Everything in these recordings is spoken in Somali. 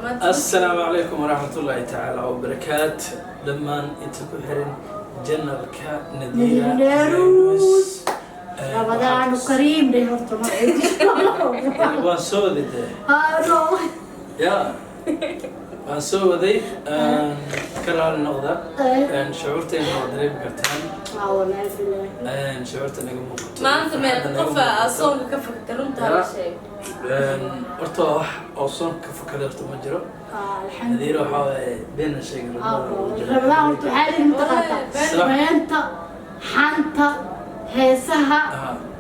Maanta. Assalaamu calaykum waraxmatullaahi tacaala wabarakaat. Dhammaan inta ku xiran channelka Nadiira Nadiira. Ramadaanu kariim dheh horta marka. Waan soo waday dee. Haano. Ya, waan soo waday, ka raali noqda. Shucuurteena waa dareemi kartaan. Ah, wallaahi bilaahi. Shucuurta naga muuqato. Maanta meel farxadda naga qofa muuqato. Soonka ka fakta, runtaa la sheego. Horta wax oo soonka ka fakaday horta ma jiro. Ah, Nadiira alxamdulillah. Waxaa waaye beena sheegay. Ah, Ramadaan ugu jiro. Ramadaan horta waxaa lihi mataqaantaa Sax. beenta, xanta, heesaha,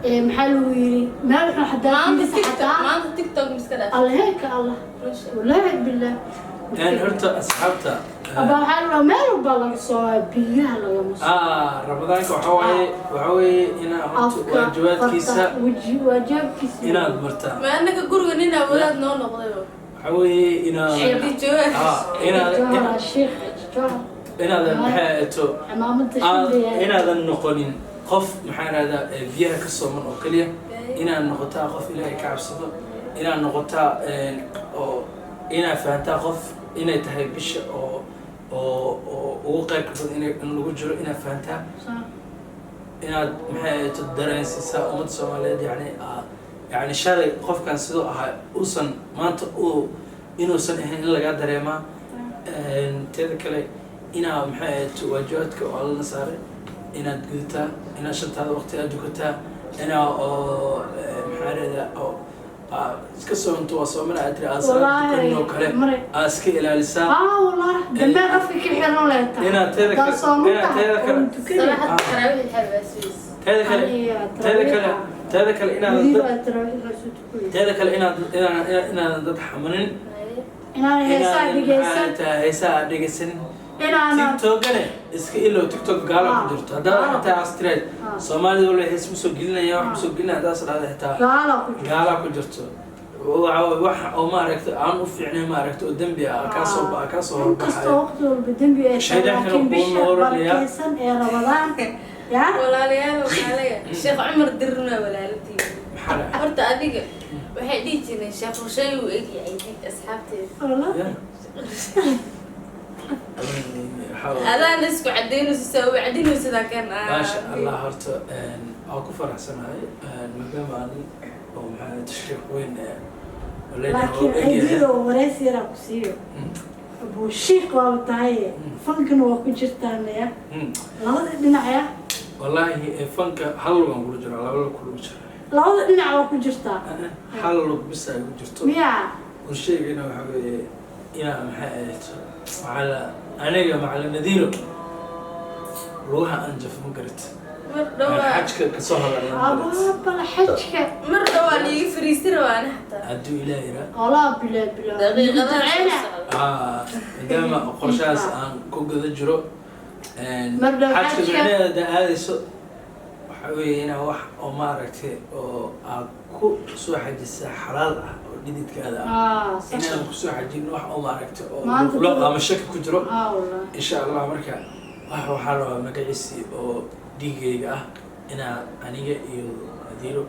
ee maxaa lagu yiri, meel wuxuu xataa Maanta fiirisa TikTok, xataa. maanta TikTok miska dhaaf. Allaheeka Allah. Run sheeg. Wallaahi bilaahi. Horta asxaabta Aba waxaa la rabaa meel walba laga soo, biyaha lagama soo. Ramadaanka waxaa waaye, waxaa weeye inaa horta Afka, waajibaadkiisa farta, weji, waajibaadkiisa inaad martaa. Ma anaga guriga ninaa wadaad noo noqday. Waxaa weeye inaad Sheekh Jawaar. Inaad Jawhar, sheekh Jawhar. Inaadan maxay ahato Cimaamada shindaya. Inaadan noqonin qof, maxaa rahdaa, biyaha ka sooman oo keliya. Inaad noqotaa qof Ilaahay ka cabsado, inaad noqotaa oo inaad fahantaa qof inay tahay bisha oo ugu qaybka badan in lagu jiro, inaad fahantaa, inaad maxay ahato dareensiisaa ummadda Soomaaliyeed. Yani yani shalay qofkan siduu ahaa uusan maanta uu inuusan ahayn in lagaa dareemaa. Teeda kale, inaa maxay ahato waajibaadka oo Allana saaray inaad gudataa, inaad shantaada waqti aad dukataa, inaa oo maxaa rahdaa oo iska soonto, waa soomana aad tiri, aad salaad tukanin oo kale aad iska ilaalisaa. Ah, wallahi dambe afka ka xiran leeta. Inaad teeda Hadaa kale- sooman inaad tahay teeda kale- oon tukanin. Salaada taraawix xalwaa suis. Teeda kale Aniga teeda kale teeda kale inaadan Weliba dad taraawiix soo tukanay. Teeda kale inaad inaadan dad xamanin. Inaan heesaa inaadan dhegeysan. maxaa tahay, heesaa aad dhegeysanin. Inaanan TikTokane iska ilow, TikTok gaala ku jirto haddaad xitaa astiraad Soomaalida wala hees ma soo gelinaya, wax ma soo gelinaya haddaas dhahda xitaa. Gaala ku jirto. Gaala ku jirto. Waxa wax oo maaragta aan u fiicnayn, maaragta, oo dembi ah kaasoo kaasoo Inkastoo horbaxayo. Waqti walba dembi ay tahay, Shaydaanka laakiin kuu bisha nooranaya. barakeysan ee Ramadaan ya. Walaalayaal, waxaalaya Sheekh Cumar Dirna walaaladiin. Maxaa dhacay? Horta adiga waxay dhihi jireen Sheekh Rushay uu egyahay asxaabteeda. Wallah. Ya. Waxaa waaye- Adaana isku cadaynayso, saa u cadinayso kan. Maasha Allah, horta waan ku faraxsanahay maadaama aan oo maxaa tashriiq weyn ee oo leeyahay Laakiin oo egyahay. ciidida wareysi yaraa ku siiyo. Abuu shiikh waaba tahay, fankana waa ku jirtaan ya, labada dhinac ya. Wallaahi fanka hal lugan kula jira, laba lug kula jira. Labada dhinac waa ku jirtaa. Hal lug bis ay ku jirto. Miya? Un sheegayna waxaa weeye inaa maxay ahayd macala aniga macala Nadiiro lugaha aan jafo, ma garat? Mar dhawaa. Xajka kasoo hadalna, ma garat? Abaabala xajka. Mar dhawaa liiga fariisi rabaa ana xataa. Hadduu Ilaah yiraa. Olaa bilaa bilaa. Daqiiqadaha soo Duceyna. socda. Maadaama qorshahaas aan ku guda jiro Mar dhow xajka xajka. micnaheeda haddaa aadayso waxaa weeye inaa wax oo maaragtay oo aad ku soo xajisa xalaal ah oo dhididkaada ah, Ah, sax. inaan kusoo xajin wax oo maaragtay oo Maanta luqluq ama shaki ku jiro. Ah, wallah. Insha Allah, marka wax waxaa rabaa magaciisii oo dhiigayga ah inaa aniga iyo Nadiiro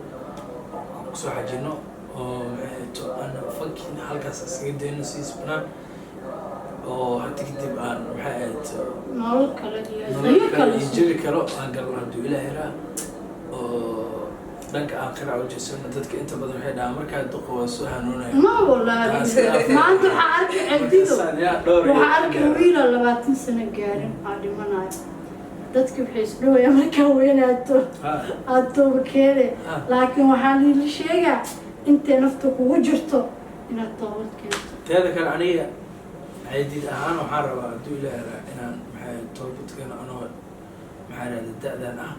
kusoo xajino oo maxay to aan fankiina halkaas iskaga dayno siis banaan oo hadda kadib aan maxay ahayd Nolol kale iyo nolol adduunyo kale kale. Iyo jawi kalo aan galno hadduu Ilaah yaraa oo dhanka aakhira u jeesano. Dadka inta badan waxay dhahaan markaa duqo waa soo hanuunaya. Ma wallahi, maanta waxaa arkay cedido, Markaasaan yaa dhowr iyo waxaa arkay wiila 20 sano gaarin aa dhimanayo. Dadki waxay isdhowayaan markaa weynaato aada tooba keene, laakiin waxaa liila sheegaa intay nafta kugu jirto inaad toobad keento. Teeda kale, aniga Caydiid ahaan waxaan rabaa hadduu Ilaah yaraa inaan maxay toobad keeno anoo maxaa rahda da-dan ah.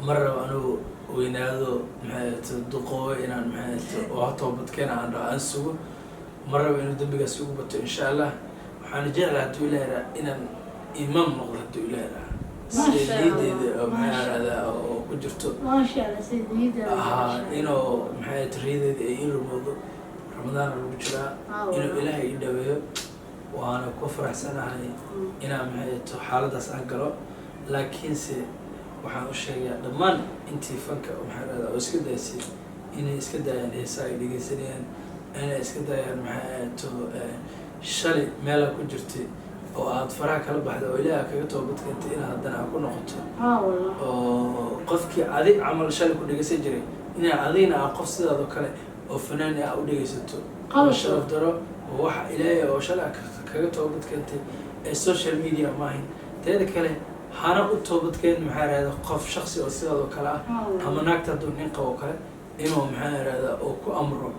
Ma rabo anugu weynaado, maxay duqoobo, inaan maxay oo toobad keena aan dhaho aan sugo. Ma rabo inuu dembigaas igu bato. Insha Allah waxaan jeclahay hadduu Ilaah yaraa inaan imaam noqdo hadduu Ilaah yaraa, sida Maasha niyadeyda oo Allah, maxaa maasha. rahdaa oo ku jirto. Maasha Allah, sida niyaddaada. Inuu maxay riyadeyda ay ii rumowdo. Ramadaan lagu jiraa, inuu Ilaahay ii dhaweeyo, waana ku faraxsanahay inaan maxay to xaaladaas aan galo. Laakiinse waxaan u sheegayaa dhammaan intii fanka maxaa rahdaa oo iska daysay inay iska daayaan heesaa ay dhegeysanayaan. Inay iska dayaan, maxay ahayto, shalay meelaa ku jirtay oo aad faraha kala baxday oo Ilaaha kaga toobad keentay, inaad haddana aad ku noqoto Haa wallah. oo qofkii adi camal shalay ku dhegeysan jiray inaa adigna aa qof sidaadoo kale oo fanaani ah u dhegeysato Qalad. oo sharaf daro oo waxa Ilaahay oo shalay aad kaga toobad keentay ee social media maahin. Teeda kale, hana u toobadkeen, maxaa rahda, qof shaksi oo sidaadoo kale ah Haa wallah. ama naagta hadduu nin qabo kale inuu, maxaa rahda, oo ku amro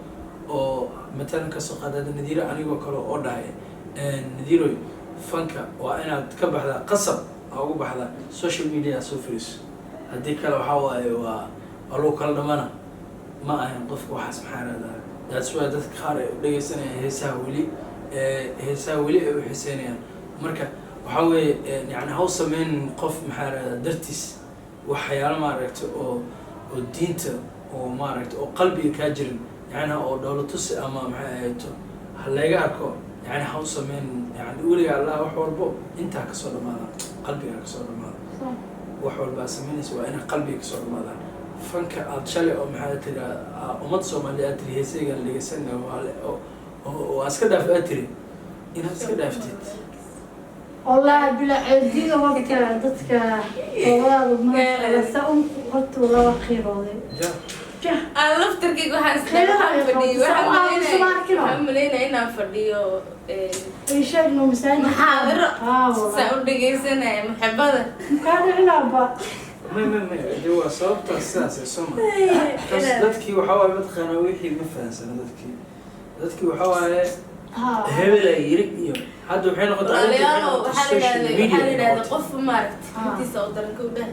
oo matalan kasoo qaadada Nadiiro anigoo kale oo dhahay, "Nadiiroy, fanka waa inaad ka baxdaa, qasab aa ugu baxdaa, social media soo fariiso, haddii kale waxaa waaye waa lagu kala dhamana," ma ahan qofka waxaas, maxaa rahdaa. That's why dadka qaar ay u dhegeysanayaan heesaha weli, heesaha weli ay u xiiseynayaan. Marka waxaa weeye, yani ha u sameynin qof, maxaa rahdaa, dartiis waxyaalo maaragtay oo diinta oo maaragtay oo qalbiga kaa jirin, yani oo dhowla tusi ama maxay ahayto ha laga arko, yani ha u sameynin. Yani weliga Allah wax walbo intaa kasoo dhamaadaan, qalbigaa kasoo dhamaada. Wax walba aad sameynaysa waa inay qalbiga kasoo dhamaadaan. Fanka aad shalay oo maxaa tiri ummad Soomaaliya aad tiri heesayga la dhegeysanaya waa oo iska dhaaf aad tiri, inaad iska dhaaftid. Wallaahi bila ceedida horta dadka toobadaada maasha sa un horta laba qiirooday. Ja. Jah. Aan laftarkayga waxaan Qiirada waxaan ay fadhiyo qabto, waxaan saa u aamuso ma malaynaya arkino. Waxaan malaynaya inaan fadhiyo Ay sheegno masaajid. Muxaadaro. Haa wallah. Saa u dhegeysanaya muxibada. Kaa dhicinaaba. May, de waa sababtaas sidaas ee soo ma taas. Dadkii waxaa waaye mataqaanaa wixii ma fahansana. Dadkii waxaa waaye hebel ay yiri iyo hadda waxay noqotay arrinta, waxay Walaalayaalo, noqotay waxaa la social yidhahdaa media waxaa la ay yidhahdaa noqotay. Qof maaragtay intiisa u daran kow dheh.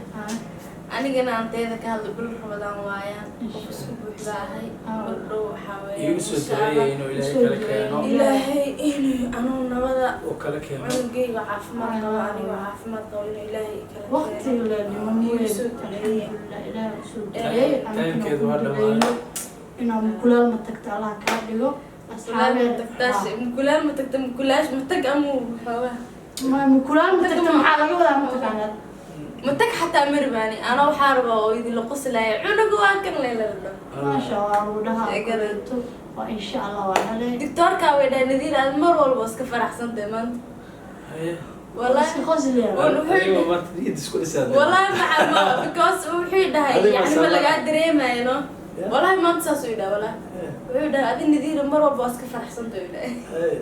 Anigana aan teeda ka hadlo, bil Ramadaan waayaan, qof isku buuxda ahay. Mar dhow waxaa weeye Igu soo insha duceeyay Allah, inuu Ilaahay Soo kala duceeyay. keeno. Ilaahay inuu anuu nabada oo kala keeno. Cunugayga caafimaad qabo, anigoo caafimaad qabo, inuu Ilaahay kala keeno. Waqtiga la dhiman Igu weyn. soo duceeyay. Alxamdulilah, Ilaahay usoo duceeyey. Timekeedu waa dhamaaday. Inaa mukulaal ma tagto Allah kaa dhigo. Mukulaal ma tagtaash, mukulaal ma tagta, mukulaash ma tag amuu xoogaa. Mukulaal ma tagto maxaa laga wadaa, mataqaanaa? Ma tag xataa marbaani ana waxaa rabaa oo idinla qoslaya, cunuga waa kan leelala dhaho. Maasha Allah, lagu dhahaa Sheekada. kaleeto waa insha Allah waa helay. Doctoorkaa way dhahay, "Nadiir, aad mar walba iska faraxsantahay maanta." Haye. Wallahi. Iska qosliya. Adigo maanta niyad isku dhisaa. Wallahi maca ma because wuxuu dhahay Adiga yani ma lagaa dareemayo no. Yeah. Wallahi maanta saas uu dhahay, wallahi wuxuu dhahay, "Adi Nadiira mar walba waa iska faraxsantahay," uu dhahay. Haye.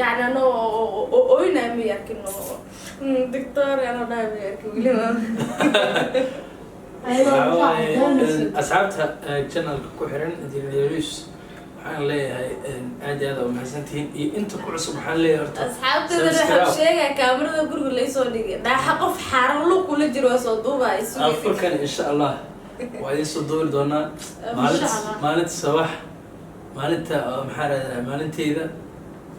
Yani anoo oynaa ma arkin oo doctor anoo dhahay ma arkin weli ma. Ayadoo Waxaa waaye, waxaa asxaabta channelka ku xiran Nadiir, waxaan leeyahay aad iyo aad aa umahadsantihiin, iyo inta ku cusub waxaan leeyahay horta Asxaabteeda waxaa subscribe. Sheegaya kaamirada guriga laysoo dhigay dhaaxa, qof xaaran lug kula jiro waa soo duubaa isugu. Afurkan insha Allah waa idiin soo duuri doonaa maalinta Insha Allah. Maalinta sabax, maalinta oo maxaa rahdaa, maalinteyda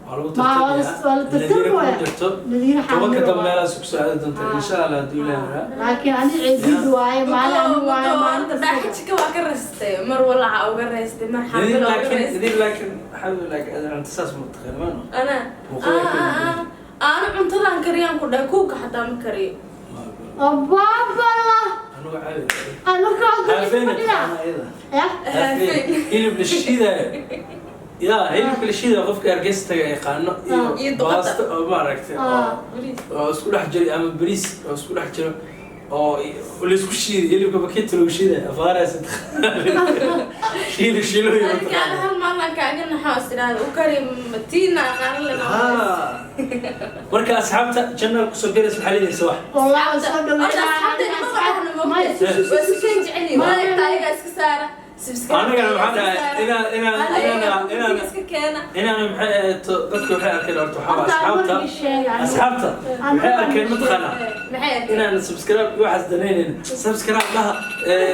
waa lagu Ma, waa la tartamayaa. waa la tartami Nadiira kuma waaya. jirto. Nadiira 10-ka xaamilo dambe waaye. meelahaas kusoo aadi doonta insha Allah hadduu Ilaahay rahaa. Laakiin ani ceedid waaye, maalin ani waaye maalinta. Dhaaxa jika waa ka raystay, mar walaca uga raystay, mar Nadiir xaamilo uga laakiin raystay. Nadiir laakiin alxamdulillah, laakiin cunto saas ma taqaan maano. Ana Waqooyi ka yimid. Aanu cuntadan kariyaan ku dhahay, kuuka xataa ma kariyo. Abaabala. Anugu caawi. Aan marka waxaad Haafeen fadhiyaa ayada. ya. Haafeen hilib la shiidaayo, yaa hilibka la shiidaayo qofka Hargeysa taga yaqaano iyo Iyo duqada. baasto oo maaragtay oo isku dhex jiro ama bariis oo isku dhex jiro oo laisku shiiday, hilibka bakeeti lagu shiidayo, afaaraas shiilo shiilooyin Adiga mataqaana. Hal maalin kaaga naxo is idhaahda u kari tiina aqaan le. Haa. Marka asxaabta channel kusoo biras maxaa leedaysa wax? Wallaahi soo Horta asxaabteena ma wadaxna moogtahay, waa isu keen jecel yihiin. Walaagta ayagaa iska saara subscribe. Anigana maxaa dhahay inaan inaan inaan iska keena. Inaan maxay ahayd, dadka waxay arkeen horta waxaa Horta asxaabta aan sheegay. Asxaabta waxay arkeen mataqaanaa Maxay arkeen? inaan subscribe iyo waxaas danaynayn. Subscribe dhaha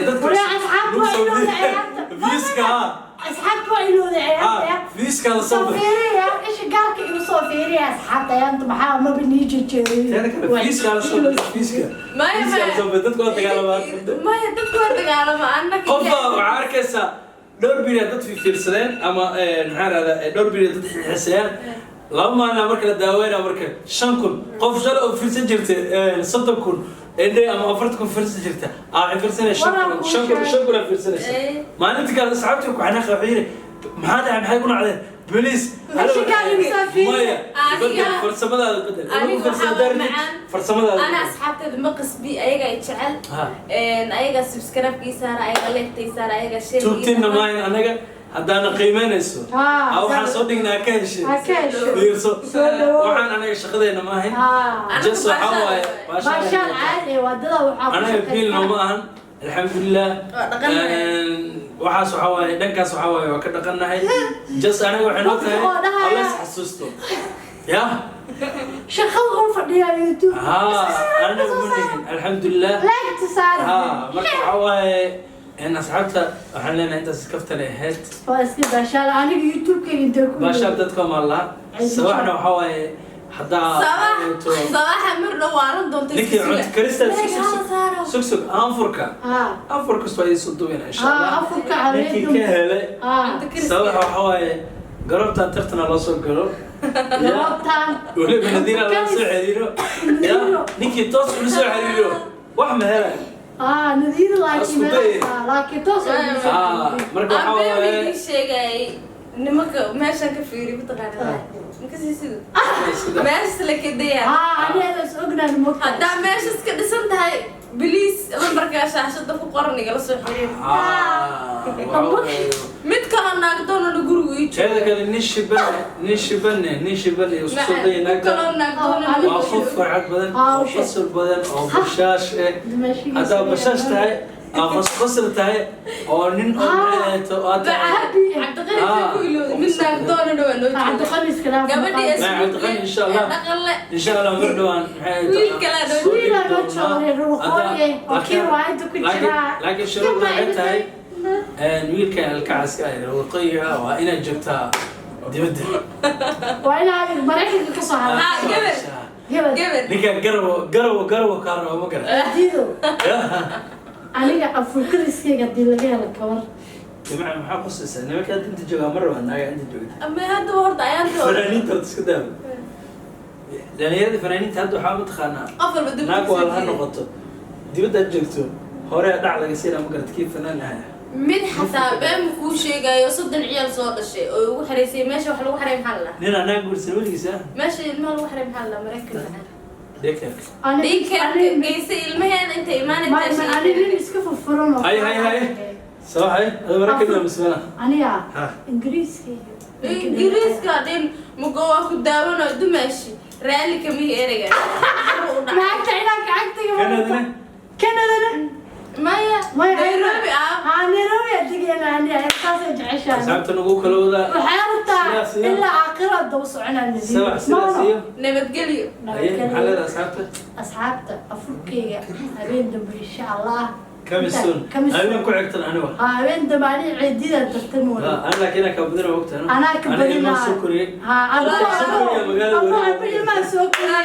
dadka Wallahi asxaabta waa ilowda ciyaarta. Viewska ha. Asxaabta waa ilowda ciyaarta. Ha, viewska la soo soo fiiriya, isha gaarka igu soo fiiriya asxaabta, ayaanta maxaa maba nii jejeedin. Teeda kale viewska la soo viewska Maya. viewska la soo dadka waa dagaalamaa. Maya, dadku waa dagaalama annaga. Qof baa waxaa arkaysaa dhowr biri dad fiirsadeen ama maxaa rahdaa, dhowr biri dad xiiseeyaan, 2 maalina marka la daaweynaa marka 5,000 qof shalay oo fiirsan jirtay, 30,000 indhe ama 40,000 fiirsan jirta, aa waxay fiirsanaya 5,000, 5,000, 5,000 aa fiirsanaysa. Maalinta kale asxaabtii ku xanaaqay, waxay yidhi Maxaa dhacay? Maxay ku nacdeen? Please. Meesha kaa imsaafiin. Maya, Aniga- bedel farsamadaada, bedel. Aniga Farsamo waxaa daartid, macaan. farsamadaada. Ana asxaabteeda ma qasbi, ayaga ay jecel. Ha. Ayagaa subscribe-kii saara, ayagaa like-tay saara, ayagaa share. Tuugtinna maayn anaga haddaana qiimeynayso. Ah, Ah, waxaan soo dhignaa ka heshay. Ha ka hesho. Fiirso. Soo dhawow. Waxaan anaga shaqadeena maahayn. Ah. Just waxaa waaye baashaan caadi eh, waddada waxaa ku anaga biil shaqaysta. nooma ahan, alxamdulilah. Waa dhaqannahay. Waxaas waxaa waaye, dhankaas waxaa waaye waa ka dhaqannahay. Just anaga waxay noo tahay Dadka oo dhahaya. alla is xasuusto ya. Shaqada uu fadhiyaa YouTube. Ha, anaga ma nihin, alxamdulilah. Like saar. Ha, marka waxaa waaye in asxaabta waxaan leenahay intaas kaftane ahayd. Waa iska baashaal, aniga YouTube-kayga intee ku Baashaal dadka maallaa. Sabaxna waxaa waaye haddaa Sabax sabaxa mir dhow waalan doonta. Ninkii cunto karista. Like hala saaro. Sug, sug, anfurka. Ah. Anfur kasta waa iisoo duwayna insha Ah, Allah. afurka Ninkii habeen. ka helay Ah. sabax waxaa waaye garobtaan tartana loo soo galo. Ya. Garoobtaan. Weliba Nadiira loo soo xiriiro ya. Ninkii toos ula soo xiriiro wax ma helay. Ah, Nadiira laakiin Isku day. meelaha laakiin toos oo ugu soo Ah, marka waxaa Aan waaye idin sheegay nimanka meeshan ka fiiri, mataqaanaa, makasii sida meeshas la kedaya. Ah, aniga is ognaan moogtahay. Haddaa meeshas ka dhisan tahay, please lambarkaa shaashada ku qoran igala soo xiriir. Ah, waxaa waaye Mid kaloo naagdoonana gurigu ii joogo. Teeda kale nin shibane, nin shibane, nin shibane isku soo dayay Mid naagta. kaloo naagdoonana Waa qof farxad badan Ah, oo shit. qosol badan oo bashaash eh. Dimashigiisa Haddaa bashaash tahay aa qosqosol tahay oo nin oo Ah. maxay oo aad tahay. Cabdiqani intee ku ilowday? Mid naagdoonana waa noo jooga. Cabdiqani iska dhaaf. Gabadhii Ma, Cabdiqani insha Allah. Dhaqanle. Insha Allah mar dhawaan maxay Wiil kale soo noo Wiil dhigi noo doonaa. jooga, reer waqooyi eh, oo kii riwaayadda ku jira. Laakiin shuruudda waxay tahay wiilka alkacaska ah reer waqooyiga waa inaad joogtaa dibadda. Waa inaa Maraykanka ka soo haray. Ah, gabar. Gabadh. Gabar. Ninkan garabo, garabo, garabo kaa rabo ma garan. Diido. Aniga afurkariskayga haddii laga helo kabar. Jamaca maxaa qosaysaa? Nimanka hadda inta joogaa mar rabaa naaga inta joogta. Ama haddaba horta ayaanta Fanaaniinta horta iska daawo. Dhalinyarada fanaaniinta hadda waxaa mataqaanaa qof walba dib naag waa ha noqoto dibadda aad joogto hore dhac laga siinaa ma garad kii fanaan ahaa. Mid xataa been kuu sheegayo, 30 ciyaal soo dhashay oo ugu xareysay meesha wax lagu xareey, maxaa la dhahaa? Nin anaa guursan weligiisa. Meesha ilmaha lagu xareey maxaa la dhahaa Maraykanka? Daycare. Daycare geysay ilmaheeda intay imaanaysa. Ani nin iska furfuran oo Hay, hay, hay. Soo hay ada maraykanka mismana. Aniga Ha. Ingiriiska iyo Ingiriiska dhin mugo waa ku daawanayo dumaashi raalli kamihi ereyga u dhacay. Naagta inaan gacantayga Kanadana? Kanadana. Maya. Maya. Nairobi ah. Haa, Nairobi aad degeena, aniga saasay jeceshahay. Asxaabta nagu kala wadaa. Waxay rabtaa Sidaas iyo- ilaa aakhira daba soconaa Nadiira. Sabax sidaas iyo Nabadgelyo. haye, maxaa leedahay asxaabta? Asxaabta, afurkayga habeen dambe insha Allah. Coming soon. Coming soon. Habeen ku xigtan aniga. Haa, habeen dambe ani ciidida tartan wada. Ana laakiin anaa kaa badina ogtahay. Anaa ka Ana ilmaha badinaa. soo koriyey. Haa, Soo koriyey magaalada. abu ilmaha soo koriyey.